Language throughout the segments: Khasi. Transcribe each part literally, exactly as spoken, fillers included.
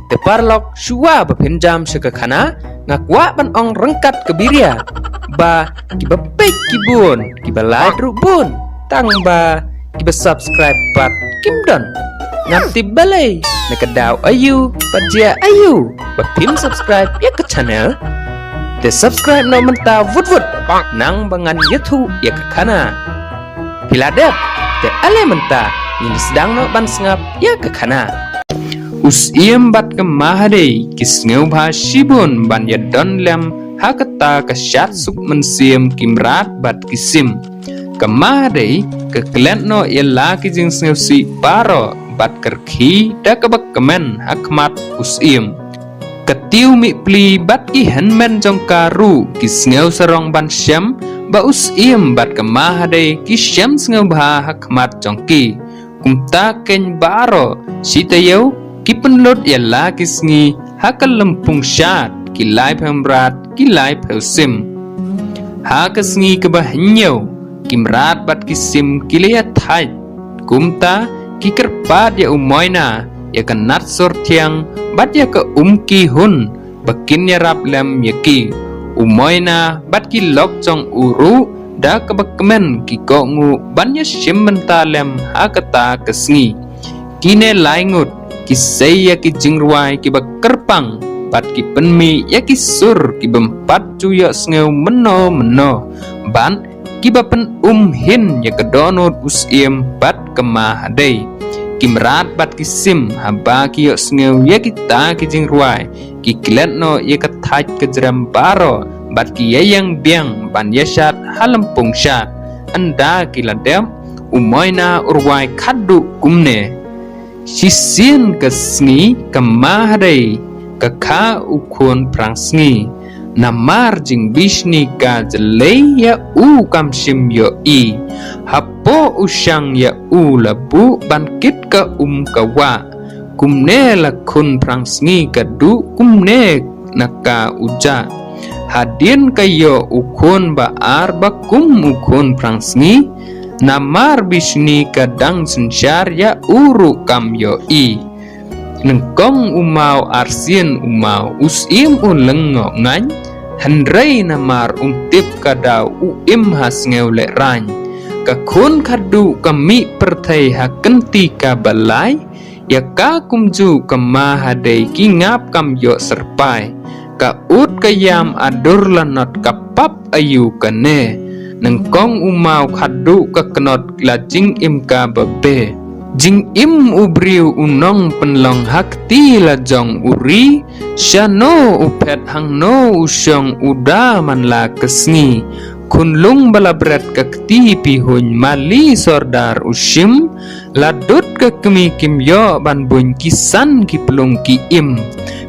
Te paralok, shuwa ba phin jam sha ka khana, nga kwah ban ong ryngkat ka biria ba kiba peit ki bun, kiba like ruh bun, tang ba kiba subscribe pat kim don. Ngam tip balei, na ka daw aïu bad jia aïu ba phim subscribe ïa ka channel. Te subscribe noh mynta vut vut, nang ba ngan ïathuh ïa ka khana. Phi la dep? Te ale mynta ngin sdang noh ban sngap ïa ka khana. U Syiem bad ka Mahadei ki sngewbha shibun ban ïadon lem ha kata ka shad suk mynsiem ki mrad bad ki sim. Ka Mahadei ka klet noh ïa la ki jingsngewsih baroh bad ka rkhie da kaba kmen ha khmat u Syiem. Ka Tiew Mihpli bad ki hynmen jong ka ruh ki sngew sarong ban shem ba u Syiem bad ka Mahadei ki shem sngewbha ha khmat jong ki. Kumta keiñ baroh shi taïew ki pynlut ïa la ki sngi ha ka lympung shad, ki laiphew mrad, ki laiphew sim. Ha ka sngi kaba hynñiew, ki mrad bad ki sim ki la ïathait. Kumta ki kyrpad ïa u Moina, ïa ka Natsyrthiang bad ïa ka Umkihun ba kin ïarap lem ïa ki. U Moina bad ki lok jong u ruh da kaba kmen ki kohnguh ban ïashim bynta lem ha kata ka sngi. Kine lai ngut ki sei ïa ki jingrwai kiba kyrpang bad ki pynmih ïa ki sur ki bym pat ju ïohsngew mynno mynno, bad kiba pynumhin ïa ka dohnud u Syiem bad ka Mahadei. Ki mrad bad ki sim haba ki ïohsngew ïa kita ki jingrwai, ki klet noh ïa ka thait ka jrem baroh bad ki ïaïeng biang ban ïashad ha lympung shad. Ynda ki la dep, u Moina u rwai khadduh kumne. Shisien ka sngi ka Mahadei ka kha u khun phrangsngi. Namar jingbishni ka jlei ïa u kam shym ïohi. Hapoh u shang ïa u la buh ban kit ka um ka wah. Kumne la khun phrangsngi ka duh kumne na ka u jah. Hadien ka ïoh u khun ba ar ba kum u khun phrangsngi. Namar bishni ka dang synshar ïa u ruh kam ïohi. Nyngkong u maw arsien u maw u Syiem u lyngngoh ngaiñ. Hynrei namar um tip ka daw u im ha sngew lehraiñ. Ka khun khadduh ka mih pyrthei ha kynti kaba lai. Ïa ka kumjuh ka Mahadei ki ngap kam ïoh syrpai. Ka ud ka ïam adur lanot ka pap aïu kane. Nyngkong u maw khadduh ka knot la jingim kaba beh. Jingim u briew u nongpynlong ha kti la jong u ri. Shano u phet hangno u shong u da man la ka sngi. Khunlung ba la bret ka kti pihuiñ mali sordar u shim. La dud ka kmie kim ïoh ban buiñ ki san ki plung ki im.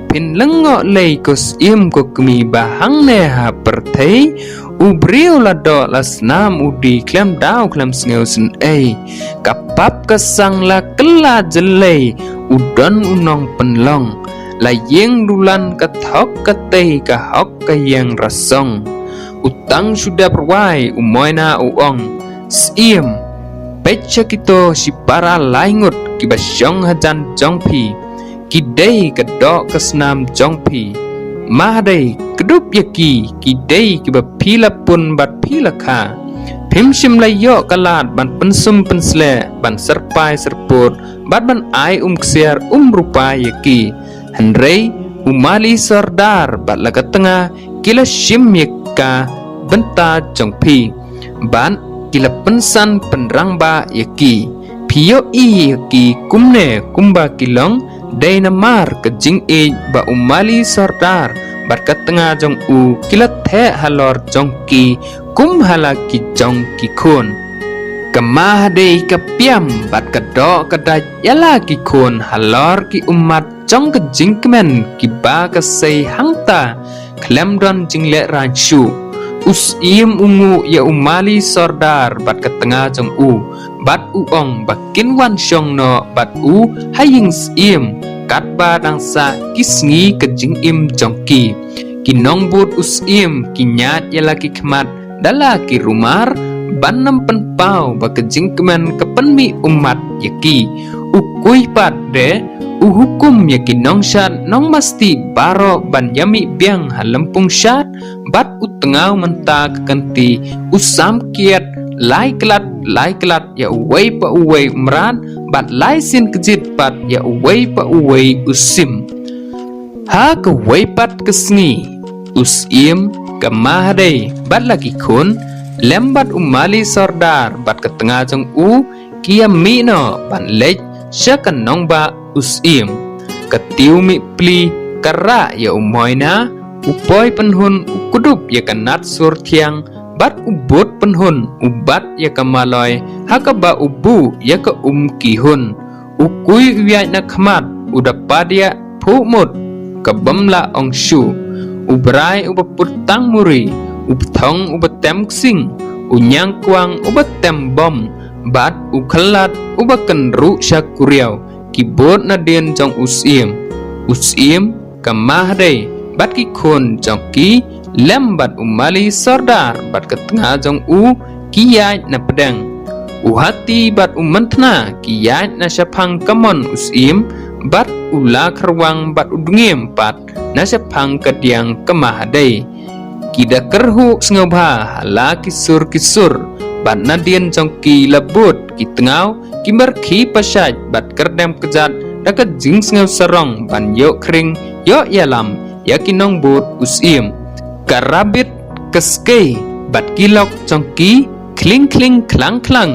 Phin lyngngoh lei ko Syiem ko kmie ba hangne ha pyrthei. U briew la doh la snam u die khlem daw khlem sngew synei. Ka pap ka sang la kylla jlei u don u nongpynlong. La ïeng dulan ka thok ka tei ka hok ka ïeng rasong. U tang shu dep rwai u Moina u ong. Syiem, peit sha kito shipara lai ngut kiba shong hajan jong phi. Ki dei ka doh ka snam jong phi. Mahadei kdup ïa ki, ki dei kiba phi la pun bad phi la kha. Phim shym la ïoh ka lad ban pynsum pynsleh, ban syrpai syrpud bad ban ai um ksiar um rupa ïa ki. Hynrei u mali sordar bad la ka tnga ki la shim ïa ka bynta jong phi. Bad ki la pynsan pynrangbah ïa ki. Phi ïohi ïa ki kumne kumba ki long, dei namar ka jingïeit ba u mali sordar bad ka tnga jong u ki la theh halor jong ki kum ha la ki jong ki khun. Ka Mahadei ka piam bad ka doh ka dait ïa la ki khun halor ki ummat jong ka jingkmen kiba ka sei hangta khlem don jinglehrain shuh. U Syiem u nguh ïa u mali sordar bad ka tnga jong u bad u ong ba kin wan shong noh bad u ha ïing Syiem katba dang sah ki sngi ka jingim jong ki. Ki nongbud u Syiem ki ñiad ïa la ki khmat da la ki rumar ban ym pynpaw ba ka jingkmen ka pynmih ummat ïa ki. U Kuipat de U hukum ïa ki nongshad nongmasti baroh ban ïamih biang ha lympung shad, bad u tngaw mynta ka kynti, u sam kiad lai klat lai klat ïa uwei pa uwei u mrad, bad lai sien kjit pat ïa uwei pa uwei u sim. Ha kawei pat ka sngi, u Syiem, ka Mahadei bad la ki khun, lem bad u Mali Sordar bad ka tnga jong u, ki ïamih noh ban leit sha ka nongbah u Syiem. Ka tiew mih pli ka rah ïa u Moina, u poi pynhun u kdup ïa ka Nat Sur Thiang, bad u bud pynhun u bat ïa ka Maloi, ha kaba u buh ïa ka Um Ki Hun. U kui u ïaid na khmat, u da padiah phuh mut ka bym lah ong shuh. U Brai u ba put tang muri, u Bthong u ba tem ksing, u Ñiangkwang u ba tem bom, bad u Khlad u ba kynruh sha kuriaw, ki bud nadien jong u Syiem. U Syiem, ka Mahadei bad ki khun jong ki, lem bad u Mali Sordar bad ka tnga jong u, ki ïaid na pdeng. U Hati bad u Mynthna ki ïaid na shaphang ka mon u Syiem, bad u Lakharwang bad u Dngiem pat na shaphang ka diang ka Mahadei. Ki da kyrhuh sngewbha ha la ki sur ki sur, bad nadien jong ki la bud ki tngaw, ki markhie pashait bad kyrdem kjat da ka jingsngew sarong ban ïoh khring ïoh ïalam ïa ki nongbud u Syiem. Ka Rabbit, ka Skei bad ki lok jong ki, khling khling khlang khlang,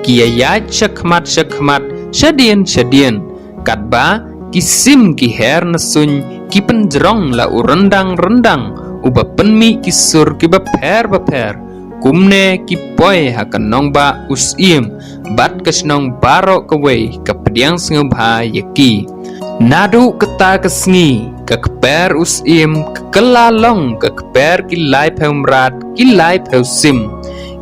ki ïaid shakhmat shakhmat, shadien shadien. Katba ki sim ki her na suiñ, ki pynjrong la u ryndang ryndang u ba pynmih ki sur ki bapher bapher. Kumne ki poi ha ka nongbah u Syiem, bad ka shnong baroh kawei ka pdiang sngewbha ïa ki. Naduh kata ka sngi, ka kper u Syiem ka kylla long ka kper ki laiphew mrad ki laiphew sim.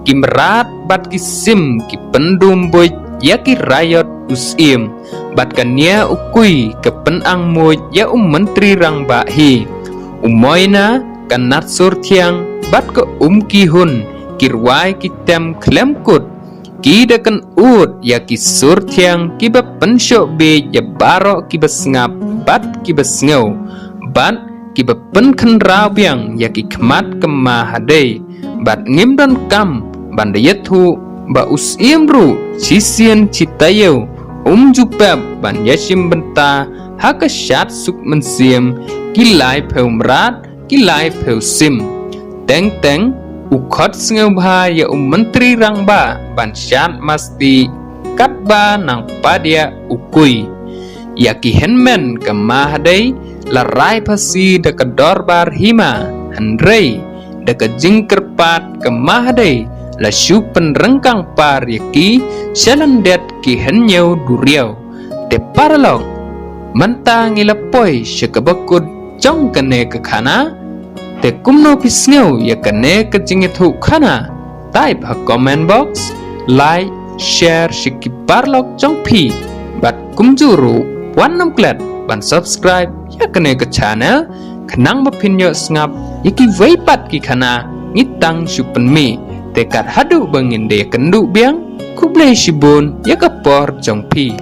Ki mrad bad ki sim ki pyndum buit ïa ki raiot u Syiem, bad ka Nia u Kui ka pynangmuid ïa u Myntri Rangbah hi. U Moina, ka Nat Sur Thiang bad ka Um Ki Hun, ki rwai ki tem khlem kut. Ki da kynud ïa ki sur thiang ki ba pynshoh bieit ïa baroh ki ba sngap bad ki ba sngew, bad ki ba pynkhynraw biang ïa ki khmat ka Mahadei. Bad ngim donkam ban da ïathuh ba u Syiem ruh shisien shi taïew um ju pep ban ïashim bynta ha ka shad suk mynsiem ki laiphew mrad ki laiphew sim. Teng teng u khot sngewbha ïa u Myntri Rangbah ban shad masti, katba nang padiah u Kui. Ïa ki hynmen ka Mahadei la rai phasi da ka dorbar hima, hynrei da ka jingkyrpad ka Mahadei la shu pynryngkang par ïa ki sha lyndet ki hynñiew duriaw. Te paralok, mynta ngi la poi sha kaba kut jong kane ka khana. Te kumno phi sngew ïa kane ka jingïathuh khana? Type ha comment box, like, share sha ki paralok jong phi. Bad kumjuh ruh, wat nym klet ban subscribe ïa kane ka channel, khnang ba phin ïoh sngap ïa kiwei pat ki khana ngi tang shu pynmih. Te kat haduh ba ngin da ïakynduh biang, khublei shibun ïa ka por jong phi.